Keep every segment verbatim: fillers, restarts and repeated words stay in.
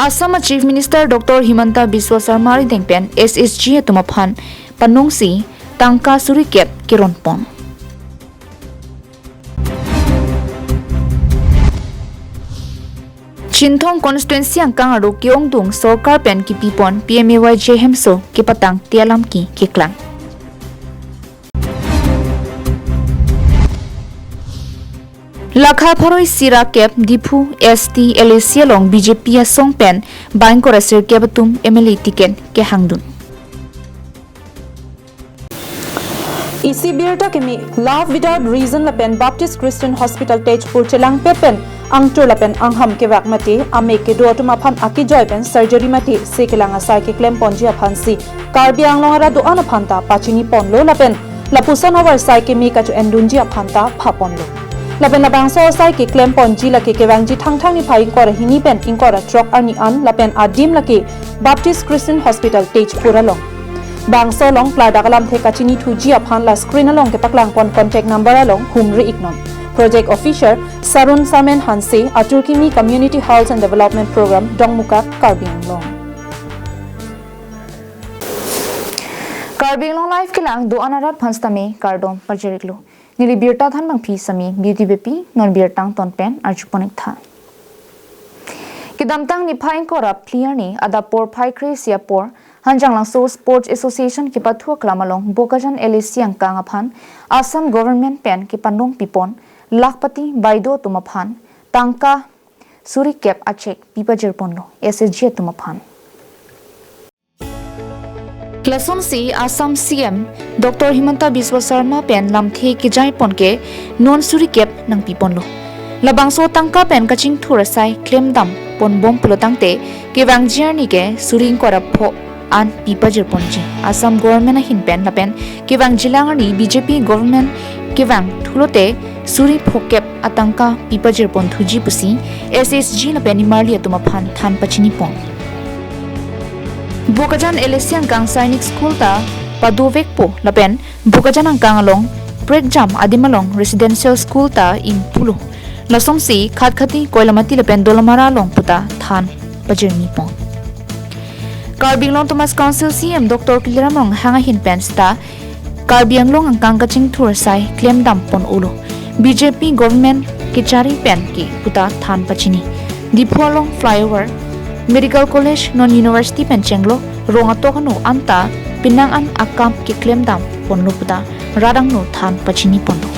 Assam a Chief Minister Doctor Himanta Biswa Sarma arideng pen S H G atum aphan panongsi tangka suri kep keronpon. Chinthong constituency angkang arlo ke-ongdung sorkar pen kipipon P M A Y G hemso kepatangte alam ke keklang. Lakha pharo isi ra kep Diphu S T L A C along B J P asong pen bang ingkoi ra sirkep atum M L A ticket kehangdun. Isi birta keme Love Without Reason lapen Baptist Christian Hospital Tezpur chelangpet pen angtur lapen angham kevak mate amek kedo atum aphan akejoi pen surgery mate se kelang asai keklemponji aphansi Karbi Anglong arat do-an aphanta pachiniponlo lapen lapuson avarsai keme kacho-endunji aphanta phaponlo. Lapen labangso asai keklemponji lake kevangji Thangthang niphai ingkoi ra hini pen ingkoi ra throk arni an lapen adim lake Baptist Christian Hospital Tezpur along. Bangso along klardak alamthe kachinithuji aphan la screen along kepaklangpon contact number along humri iknon. Project Officer Sarun Samen Hanse, Atur Kimi Community Health and Development Program, Dongmukak, Karbi Anglong. Karbi Anglong Live kelang do-an arat aphan sitame kardom pajir-iklo. Neli birta thanbangpi Sami Beauty Beypi, non birta angton pen arjupon-iktha. Kedamtang niphai ingkoi ra phli arni adap porphai kre-isi apor Hanjanglangso Sports Association kepathu aklam along Bokajan L A C angkang aphan Assam Government pen kepanong pipon lakhpati baideo atum aphan tangka suri kep a cheque pipajirponlo S H G atum aphan. Lasonsi Assam C M Doctor Himanta Biswa Sarma pen lamthe kejaipon ke non suri kep nangpiponlo. Labangso tangka pen kachingthur asai klemdampon bom pulotangte kevangji arni ke suri ingkoi ra pho an pipajirponji Assam Government ahin pen lapen kevangjilang arni B J P Government kevang thulote suri pho kep atangka pipajirponthuji pusi S H G lapen nimarli atum aphan than pachinipon. Bokajan L A C angkang Sainik School ta padovekpo lapen Bokajan angkang along prekjam adim along residential school ta ingpulo. Lasonsi Khatkhati, Koilamati lapen Dolamara along puta than pajirnipon. Karbi Anglong Autonomous Council C M Doctor Tuliram Ronghang ahin pen sita Karbi Anglong angkang kachingthur asai klemdampon-olo. B J P government kechari pen ke puta than pachini. Diphu along flyover, medical college, non university pen chenglo rong atok ano anta penang an akam keklemdamponlo puta radang no than pachiniponlo.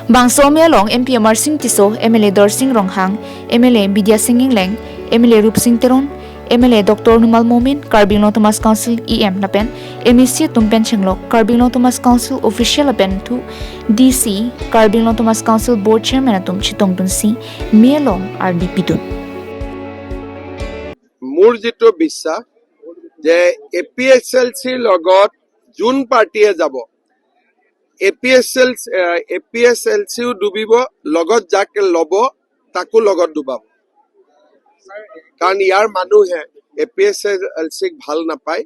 Bangso amei along M P Amarsing Tisso, M L A Dorsing Ronghang, M L A Bidya Sing Engleng, M L A Rupsing Teron, M L A Doctor Numal Momin, Karbi Anglong Autonomous Council E M lapen M A C atum pen chenglok Karbi Anglong Autonomous Council official lapen thu D C, Karbi Anglong Autonomous Council Board Chairman atum chetongdunsi mei along ardi pidun. মোৰ যিটো বিশ্বাস যে A P H L চিৰ লগত যোন পাৰ্টীয়ে যাব, A P H L A P H L চিও ডুবিব, লগত যাক ল'ব তাকো লগত ডুবাব। কাৰণ ইয়াৰ মানুহে এ পি এইচ এল চিক ভাল নাপায়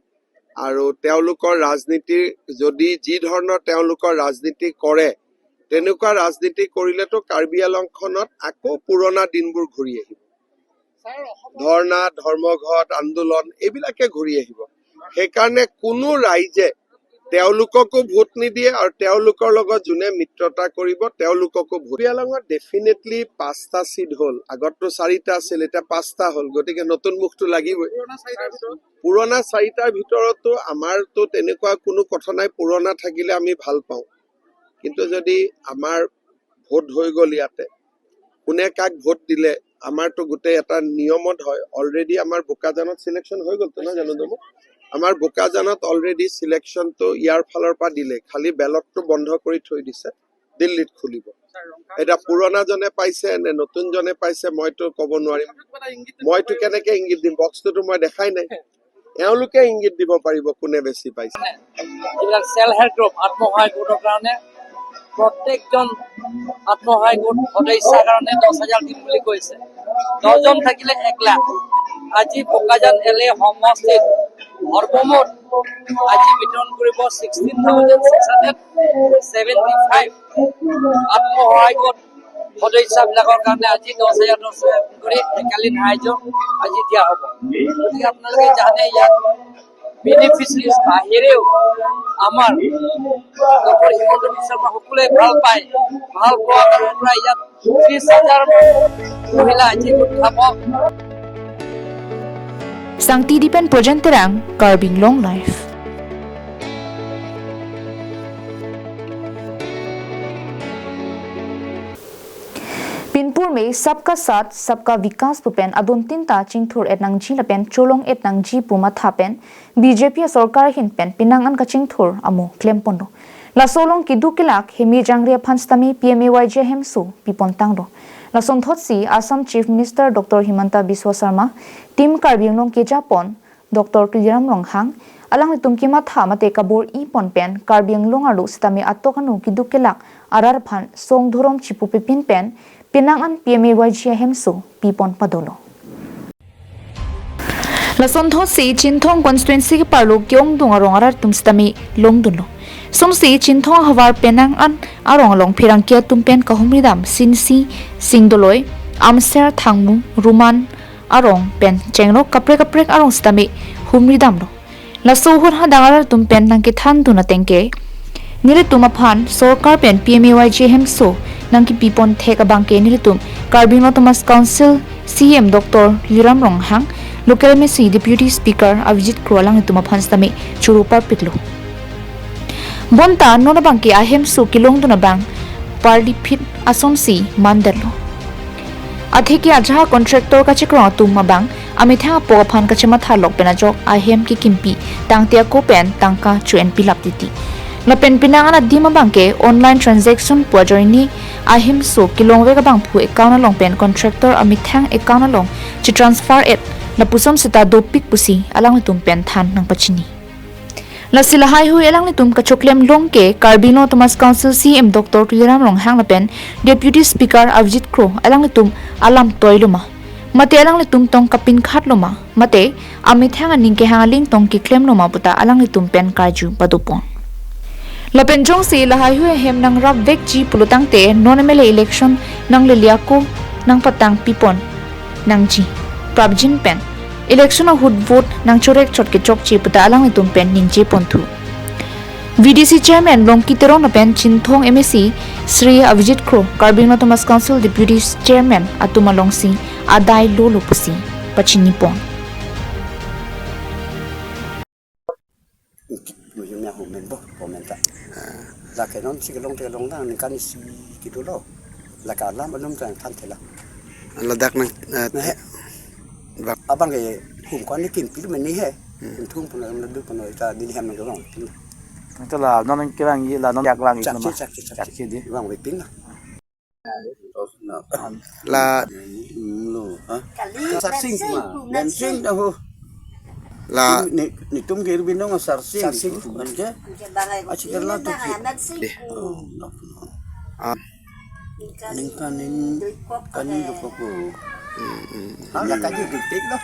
আৰু তেওঁলোকৰ ৰাজনীতি, যদি যি ধৰণৰ তেওঁলোকৰ ৰাজনীতি কৰে, তেনেকুৱা ৰাজনীতি কৰিলেতো কাৰ্বি আংলংখনত আকৌ পুৰণা দিনবোৰ ঘূৰি আহিব। ধৰ্ণা, ধৰ্মঘট, আন্দোলন এইবিলাকে ঘূৰি আহিব। সেইকাৰণে কোনো ৰাইজে তেওঁলোককো ভোট নিদিয়ে আৰু তেওঁলোকৰ লগত যোনে মিত্ৰতা কৰিব তেওঁলোককো ভোট। কাৰ্বি আংলঙত ডেফিনেটলি পাঁচটা চিট হ'ল, আগততো চাৰিটা আছিল, এতিয়া পাঁচটা হ'ল, গতিকে নতুন মুখটো লাগিবই। পুৰণা চাৰিটাৰ ভিতৰতো আমাৰতো তেনেকুৱা কোনো কথা নাই, পুৰণা থাকিলে আমি ভাল পাওঁ, কিন্তু যদি আমাৰ ভোট হৈ গ'ল ইয়াতে, কোনে কাক ভোট দিলে, আমাৰতো গোটেই এটা নিয়মত হয়। অলৰেডি আমাৰ বোকাজানত চিলেকশ্যন হৈ গ'লতো, নহয় জানো ডমু? আমাৰ বোকাজানত অলৰেডি চিলেকশ্যনটো ইয়াৰ ফালৰ পৰা দিলে, খালি বেলটটো বন্ধ কৰি থৈ দিছে, দিল্লীত খুলিব। এতিয়া পুৰণাজনে পাইছে নে নতুনজনে পাইছে, মইতো ক'ব নোৱাৰিম। মইতো কেনেকে ইংগিত দিম, বক্সটোতো মই দেখাই নাই। এওঁলোকে ইংগিত দিব পাৰিব কোনে বেছি পাইছে। যিবিলাক ছেল্ফ হেল্প গ্ৰুপ, আত্মসহায়ক গোটৰ কাৰণে প্ৰত্যেকজন আত্মসহায়ক গোট সদস্যাৰ কাৰণে দহ হাজাৰ দিম বুলি কৈছে। দহজন থাকিলে এক লাখ। আজি বোকাজান এল এ সমষ্টিত সৰ্বমুঠ আজি বিতৰণ কৰিব sixteen thousand six hundred seventy five আত্মসহায়ক গোট। সদস্যবিলাকৰ কাৰণে আজি দহ হাজাৰ দহ হাজাৰ কৰি এককালীন সাহায্য আজি দিয়া হ'ব। গতিকে আপোনালোকে জানে, ইয়াত বেনিফিচিয়াৰিজ বাহিৰেও আমাৰ ডক্টৰ হিমন্ত বিশ্ব শৰ্মা সকলোৱে ভাল পায়। ভাল পোৱাৰ কাৰণে ইয়াত ত্ৰিশ হাজাৰ মহিলা আজি গোট খাব। Sangti Dipen Projen Terang, Karbi Anglong Live. Pinpur me Sabka Saath, Sabka Vikas pu pen adon tinta chingthur et nangji lapen cholong et nangji pu matha pen B J P sorkar ahin pen penang an kachingthur amo klem ponlo. Laso along keduk kelak heme jangre aphan sitame P M A Y G ahemso pipon tanglo. Lasonthotsi Assam Chief Minister Doctor Himanta Biswa Sarma, Team Karbi Anglong kejapon Doctor Tuliram Ronghang, alanglitum kematha mate kabor-i pon pen Karbi Anglong arlo sitame atok anu keduk kelak arat aphan song dhorom chipu pepin pen penang an P M A Y G ahemso pipon padolo. Lasonthotsi Chinthong constituency ke-arlo ke-ongdung arong arat atum sitame longdunlo. Somsi Chinthong ahavar penang an arong along pherangke atum pen kahumridam Sinsi, Singdoloi, Amser, Thangmu, Ruman arong pen chengrok kaprek kaprek arong sitame humridamlo. Laso ahut hadak arat atum pen nangkethandun ateng ke, nelitum aphan sorkar pen P M A Y G ahemso nangkepipon thek abang ke nelitum Karbi Anglong Autonomous Council C E M Doctor Tuliram Ronghang, local M A C Deputy Speaker Avijit Kro alanglitum aphan sitame choro parpiklo. Bonta non abang ke ahemso kelongdun abang parliphit asonsi mandetlo. Atheke ajahak contractor kachekrong atum abang amethang apok aphan kachematha lok pen ajok ahem kekimpi tangte ako pen tangka cho-en pilap titi. Lapen penang an adim abang ke online transaction pu ajoine ahemso kelongvek abangphu account along pen contractor amethang account along chetransfer et lapuson seta dopik pusi alanglitum pen than nangpachini. Lasi lahaihui alanglitum kachoklem along ke Karbi Anglong Autonomous Council C E M Doctor Tuliram Ronghang lapen Deputy Speaker Avijit Kro alanglitum alam toilo ma, mate alanglitum tong kapinkhatlo ma, mate amethang aning kehang aling tong keklemlo ma puta alanglitum pen karju padopon. Lapen jongsi lahaihui ahem nangrapvekji pulo tangte non M L A election nanglele ako nangpatang pipon nangji prapjin pen election ahut vote nangchorek chot kechokche puta alanglitum pen ningje ponthu. V D C Chairman Longki Teron lapen Chinthong M A C Shri Avijit Kro, Karbi Anglong Autonomous Council Deputy Chairman atum alongsi adai lolo pusi pachini pon. Museum ya homen bo, homen ta. Lake non si kelong te long dang ningkan isi kedolo. Lake alam alum ta than thela. Ladak nang, eh, Nah, he. Bak. Abang ke hum kon ni kimpi meni he. Hmm. Kim thum pun alam duk pun ita di hem nang long. Ito la non ke bang i la non yak lang i Chak nama. Chak chak chak. Chak di. Bang wepin na. La Lo, ha? Kali, Sarsing Bensing, kuma. Bensing, Bensing. Tahu. La Ni, ni tum kiri binong Sarsing. Sarsing. Bukan ke? Bukan bang ai, Aci bukan kerla bang tu ai, ki. Bensing. Deh. Oh, no, no. Ah. Ningkan in, Dui kok kanin ke. Dui kok ko. Hmm, hmm. Ha, la kaji diktik lo.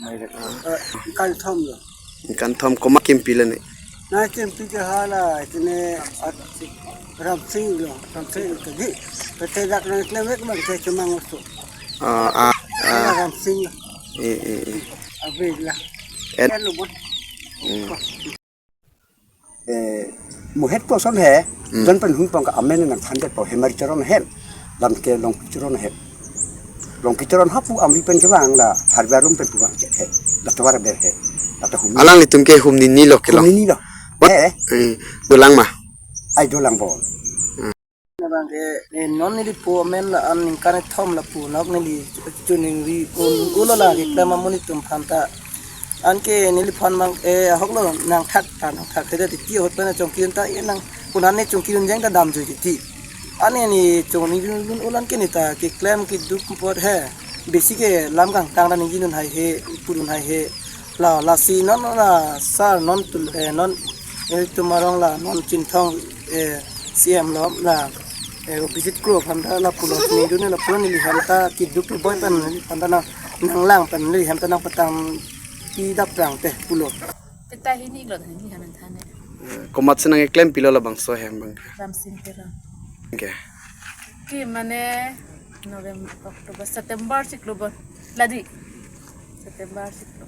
Eh, ningkan thom lo. Ningkan thom, komat kimpi lo ni? Na kimpi ke hala, kene at-, Ramsing lo, Ramsing lo tadi. Pete dak nang klemek bang ke cuma ngusuk. Ah, ah, Hala ah. Ramsing lo. Eh, eh, eh. Abis lah. Et- Kan lo bot. Hmm. Eh, muhet ko son he, Hmm. Don pen hung pong ka amen nang thandet po Hemari Teron he, lam ke Longpi Teron he. Longpi Teron hapu amri pen kevang la Harbarum pen kevang chet he, la tovar ber he, la tahum. Alanglitum ke hum nini lo kelong. Hum nini lo. What? Eh. Eh, dolang ma? Ai dolang bo. Hmm. Bang ke, eh, non neli po amen la an ningkan thom lapu nok neli chuning ri un ulo la ke klem amonit atum aphan ta. Anke neliphan bang, eh, ahok lo nangthak ta nangthak hede ti hot pen chongki un ta, eh, nang kunan ne chongki un jeng ta damjui ti. Ane ni chongki un un ulan ke ni ta keklem keduk apot he. Besi ke lam kangtang ta ningje un hai he, pudun hai he. La, lasi non la sar non tul, eh, non, eh, tum arong la non Chinthong, eh, C M lo la, eh, Avijit Kro aphan ta lapulo ningdun lapulo neli hem ta keduk keboi pen neli hem ta nang, nanglang pen neli hem ta nangpatang pi dap prang te pulo. Teta hini lo hini hem than ne. Komat si nang keklem pilo labangso hem bang. Ramsing Teron. Okay. Ke mane November, October, September chiklo bon. Ladi. September chiklo.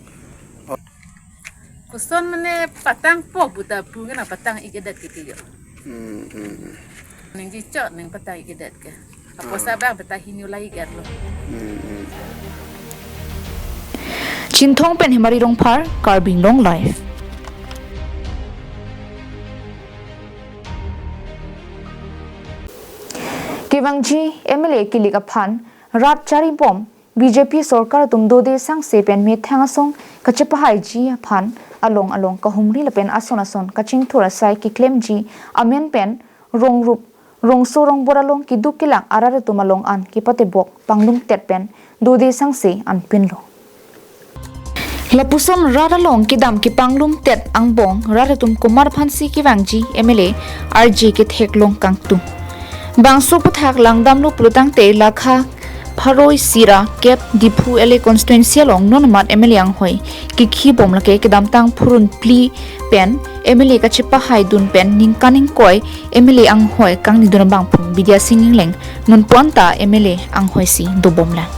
Koson mane patangpo puta pu ke nangpatang-ik-edet ke tiyo. Hmm, hmm, hmm. Ningje chot nangpatang-ik-edet ke. Apotsi, ah, bang patang hini ulai-ik-etlo. Hmm, hmm. Chinthong pen Hemari Rongphar, Karbi Anglong Live. Kevangji M L A kilik aphan rat charibom B J P sorkar atum dode sangse pen methang asong kachepahaiji aphan along along kahumri lapen ason ason kachingthur asai keklemji amen pen rongrup rongso rongbor along keduk kelang arat atum along an kepatebok panglumtet pen dode sangse anpinlo. Lapuson rat along kedam kepanglumtet angbong rat atum komat aphansi kevangji M L A R J ketheklong kangtung. Bangso aphuthak langdamlo pulotangte lakha pharo isi ra kep Diphu L A constituency along non amat M L A anghoi kekhibom lake kedamtang phurun phli pen M L A kachepahaidun pen ningkan ingkoi M L A anghoi kangnidun abangphu Bidya Sing Engleng nonpu anta M L A anghoisi dobomlang.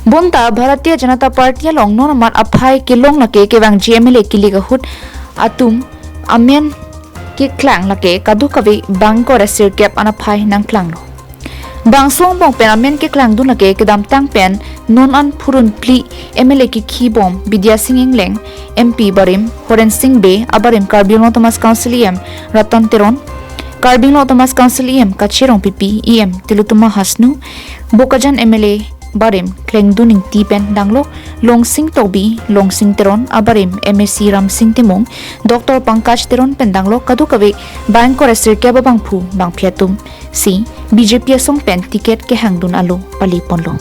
Bonta Bharatiya Janata Party along non amat aphai kelong lake kevangji M L A kilik ahut atum amen keklang lake kadokave bangkor asirkep an aphai nangklanglo. Bangso angbong pen amen keklangdun lake kedamtang pen non an phurun phli M L A kekhibom Bidya Sing Engleng, M P barim Horen Sing Bey, abarim Karbi Anglong Autonomous Council E M Ratan Teron, Karbi Anglong Autonomous Council E M Kache Rongpipi, E M Tilottama Hasnu, Bokajan M L A barim Klengdun Ingti pen danglok Longsing Tokbi, Longsing Teron, abarim M A C Ramsing Timung, Doctor Pankaj Teron pen danglok kadokave bangkor asirkep abangphu bangphi atum si B J P asong pen ticket kehangdun alo paliponlo.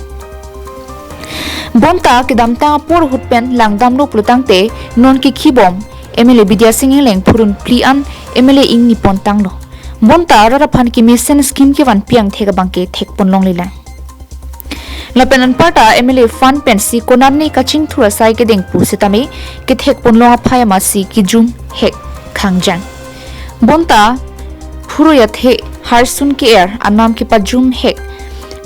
Bonta kedamtang apor ahut pen langdamlo pulotangte non kekhibom M L A Bidya Sing Engleng phurun phli an M L A ingnipontanglo. Bonta rat aphan kemesen scheme kevanpi angthek abangke thekponlonglelang. Lapen anparta M L A fund pensi konatne kachingthur asai kedeng pu setame kethekponlong aphai amatsi kejum hek khangjang. Bonta phurui athe harsun ke-er anam kepajum hek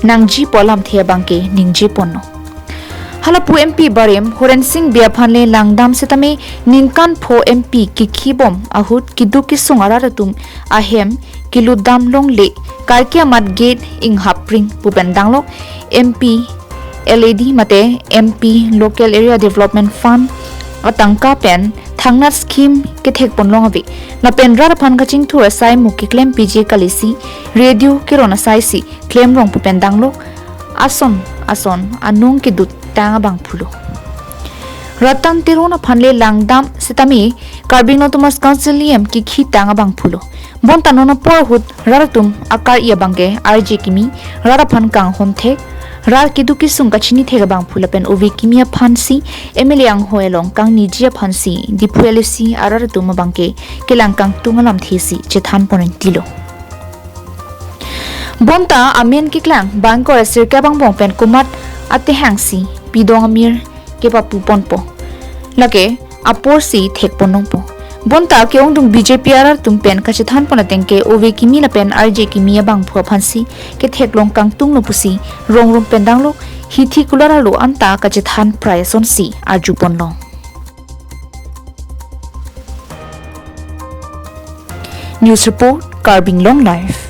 nangji pu alamthe abangke ningjeponlo. Halapu M P barim Horen Sing Bey aphan le langdam setame ningkan pho M P kekhibom ahut keduk kesung arat atum ahem kelutdam longle karki amat gate inghapring pu pen danglok M P L A D mate M P Local Area Development Fund atangka pen thangnat scheme kethekponlong ave. Lapen rat aphan kachingthur asai mo keklem piji kalisi radio keron asaisi klemrong pu pen danglok ason ason anung kedut tang abangphulo. Ratan Teron aphan le langdam setame Karbi Anglong Autonomous Council E M kekhi tang abangphulo. Bonta non apor ahut rat atum akar-i abangke arje kimi, rat aphan kanghon thek, rat keduk kesung kachini thek abangphu lapen ove kimi aphansi M L A anghoi along kangniji aphansi Diphu L A C arat atum abangke kelang kangtung alamthesi chethanpon intilo. Bonta amen keklang bangkor asirkep angbong pen komat atehangsi pidong amir kepapuponpo. Lake aporsi thekponlongpo. Bonta ke-ongdung B J P arat atum pen kachethanpon atengke ove kimi lapen arje kimi abangphu aphansi ketheklong kangtunglo pusi rongrum pen danglok hithi kular alo anta kachethan prai asonsi arjuponlong. News report, Karbi Anglong Live.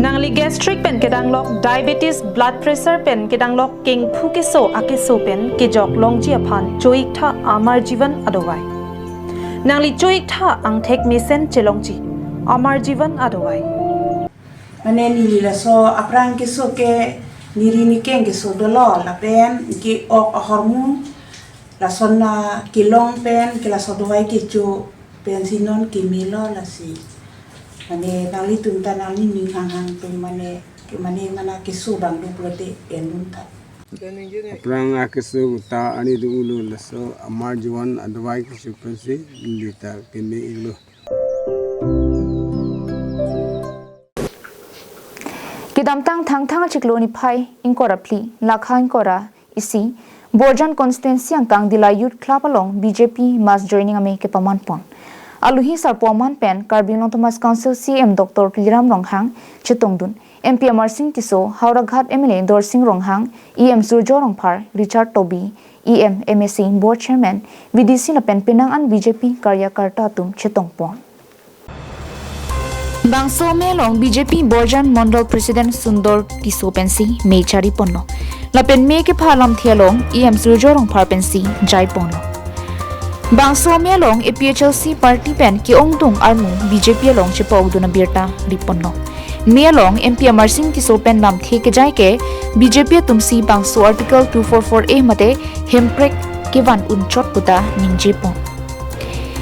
Nangli gastric pen kedanglok, diabetes, blood pressure pen kedanglok, kengphu keso akeso pen kejok longji aphan cho-iktha Amar Jeevan adawai. Nangli cho-iktha angthek mesen chelongji Amar Jeevan adawai. Mane neli laso aphrang keso ke neri nekeng keso dolo lapen ke-ok ahormu lason na kelong pen ke laso dawai kecho pensi non kemelo lasi. Mane nanglitum ta nangli ning hanghang tum mane ke mane mana keso bang do pulote endun ta. Aphrang akeso ta ani do ulo laso Amar Jeevan adawai kecho pensi neli ta keme-iklo. Kedamtang Thangthang achiklo niphai ingkoi ra phli, lakha ingkoi ra isi, Borjan constituency angkang Dillai Youth Club along B J P mass joining amei kepaman pon. Aluhi sarpo aman pen Karbi Anglong Autonomous Council C E M Doctor Tuliram Ronghang chetongdun. M P Amarsing Tisso, Howraghat M L A Dorsing Ronghang, E M Surjya Rongphar, Richard Tokbi, E M, M A C Board Chairman, V D C lapen penang an B J P karyakarta atum chetong pon. Bangso amei along B J P Borjan Mondol President Sundor Tisso pensi mei chari ponlo. Lapen mei kepha alamthe along E M Surjya Rongphar pensi jai ponlo. Bangso amei along A P H L C party pen ke-ongdung armu B J P along chepa-okdun abirta ri ponlo. Mei along M P Amarsing Tisso pen lamthe kejai ke B J P atumsi bangso Article two four four A mate hemprek kevan unchot puta ningje pon.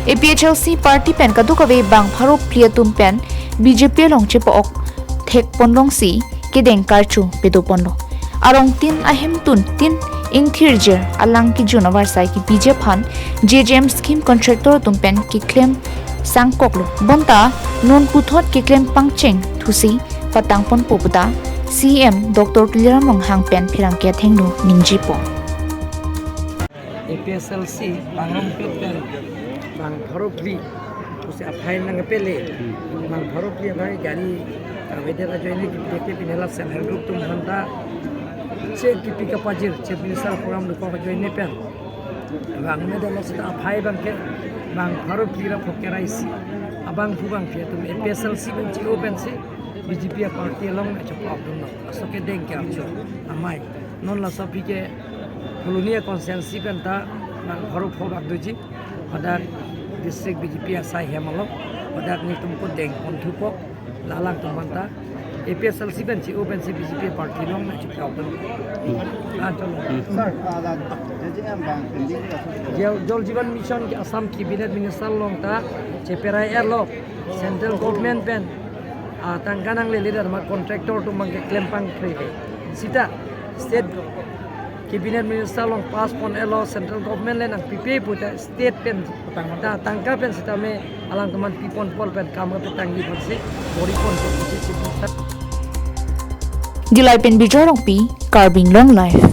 A P H L C party pen kadokave bang pharo phli atum pen B J P along chepa-ok thek ponlongsi kedeng karcho pedo ponlo. Arong tin ahemtun tin ingthirjir alang kejun avarsai kepiji aphan J J M scheme contractor atum pen keklem sangkoklo. Bonta non puthot keklem pangcheng thusi patang ponpo puta C E M Doctor Tuliram Ronghang pen pherangke athengno ningje pon. A P H L C bang rong pet pen bang pharo phli pusi aphai nangpele, bang pharo phli aphai gari kavedet ajoine kipite ke pinela self help group atum aphanta che kipi kapajir Chief Minister program dokok ajoine pen bang medal sita aphai abang ke bang pharo phli ra phoke ra isi abangphu bangphi atum A P H L C pen che-o pensi B J P aparty along chepa-okdunlo. Laso kedeng ke archo amei. Non laso aphi ke Phuloni a-constituency penta nang pharo pho bak doji. Hadak district B J P asai hem along hadak netum ko deng pon thupo. La alangtum aphanta A P H L C pen che-o pensi B J P party along nangchepa-okdun. Ah, chalo. Sir, uh, the J J M bang pending. Jal, Jal Jeevan Mission ke Assam Cabinet Minister along ta cheperai erlo. Central government pen, ah, tangka nanglele derma contractor atum abang keklem pangkre. Sita state Cabinet Minister along pass pon erlo, central government le nangpipe puta state pen ta tangka pen sitame alangtum aphan pi ponpo lapen kam kapetangji aphansi bor-i ponpo pusi sita. Dillai pen Bijoy Rongpi, Karbi Anglong Live.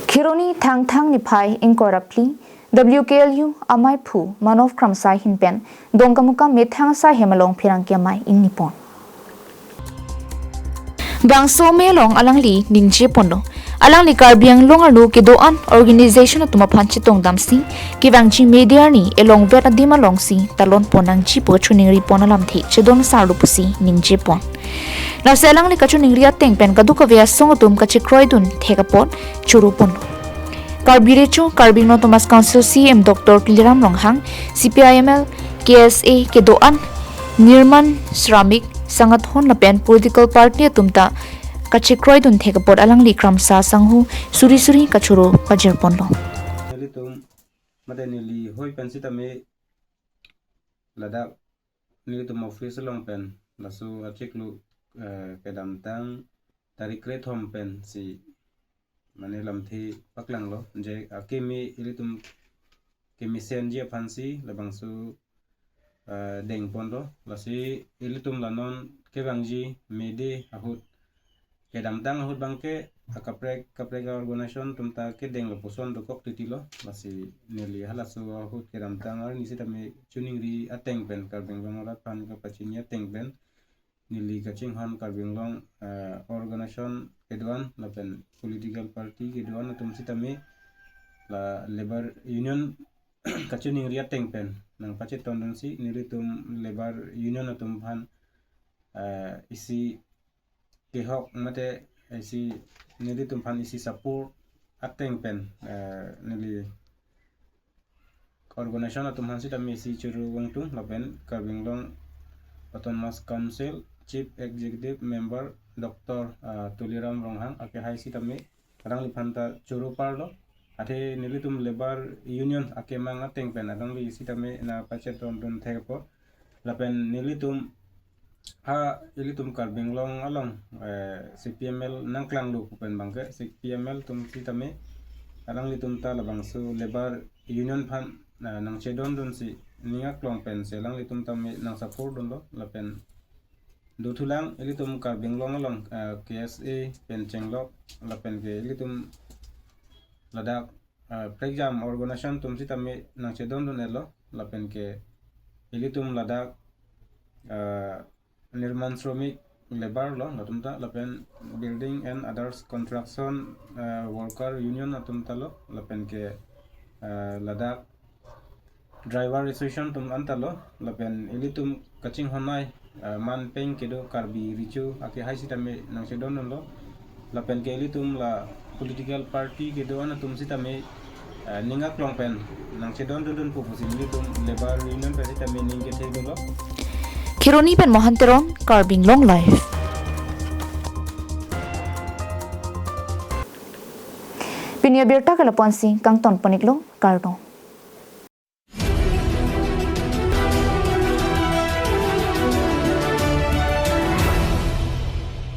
Kheroni Thangthang niphai ingkoi ra phli W K L U amaiphu Manov Kramsa ahin pen Dongkamukam methang asai hem along pherangke amei ingni pon. Bangso amei along alangli ningje ponlo. Alangli Karbi Anglong arlo kedo-an organization atum aphan chetong damsi kevangji media arni elongvet adim alongsi talon pon nangji pu kachiningri pon alamthe chedon sarlo pusi ningje pon. Lasi alangli kachiningri ateng pen kadokave asong atum kachekroidun thek apot choro ponlo. Karbi Recho Karbi Anglong Autonomous Council C E M Doctor Tuliram Ronghang, C P I M L, K S A kedo-an, Nirman Shramik Sangathon lapen political party atum ta kachekroidun thek apot alangli Kramsa asangho suri suri kachoro pajir ponlo. Nelitum mate neli hoi pen sitame ladak nelitum office along pen laso achiklo, eh, kedamtang tarik kre-thom pensi mane lamthe paklanglo je akimi ilitum kemesen ji aphansi labangso, eh, deng ponlo. Lasi ilitum la non kevangji media ahut kedamtang ahut abangke akaprek kaprek a-organization atum ta kedenglo puson dokok titilo. Lasi neli halaso ahut kedamtang arni sitame chiningri ateng pen Karbi Anglong arat aphan kapachini ateng pen neli kachinghon Karbi Anglong, eh, organization kedo-an lapen political party kedo-an atum sitame la labour union kachiningri ateng pen nangpachetondunsi nelitum labour union atum aphan, eh, isi kehok mate isi nelitum aphan isi support ateng pen, eh, neli organization atum aphan sitame isi choro vangtung lapen Karbi Anglong Autonomous Council Chief Executive Member Doctor, ah, Tuliram Ronghang akehai sitame alangliphan ta choro parlo. Athe nelitum labour union akemang ateng pen alangli sitame nangpachetondun thek apot. Lapen nelitum Ha, ilitum Karbi Anglong along, eh, C P M L nangklanglo pu pen abangke, C P M L atum sitame, alanglitum ta labangso labour union aphan, eh, nangchedondunsi, ning aklong pensi alanglitum tame nangsupport dunlo, lapen dothulang ilitum Karbi Anglong along, eh, K S A pen chenglok, lapen ke ilitum ladak, eh, prekjam organization atum sitame nangchedondun-etlo, lapen ke ilitum ladak, eh, nirman shramik labour lo, latum ta, lapen building and others construction, eh, worker union atum ta lo, lapen ke, eh, ladak driver association atum anta lo, lapen ilitum kachinghon-ai, eh, man peng kedo Karbi Recho akehai sitame nangchedondunlo, lapen ke ilitum la political party kedo-an atum sitame, eh, ning aklong pen nangchedondundunpo pusi ilitum labour union pen sitame ning kethe dolo. Kheroni pen Mohan Teron, Karbi Anglong Live. Pini abirta ke lapu-ansi kangton pon-iklo, kardom.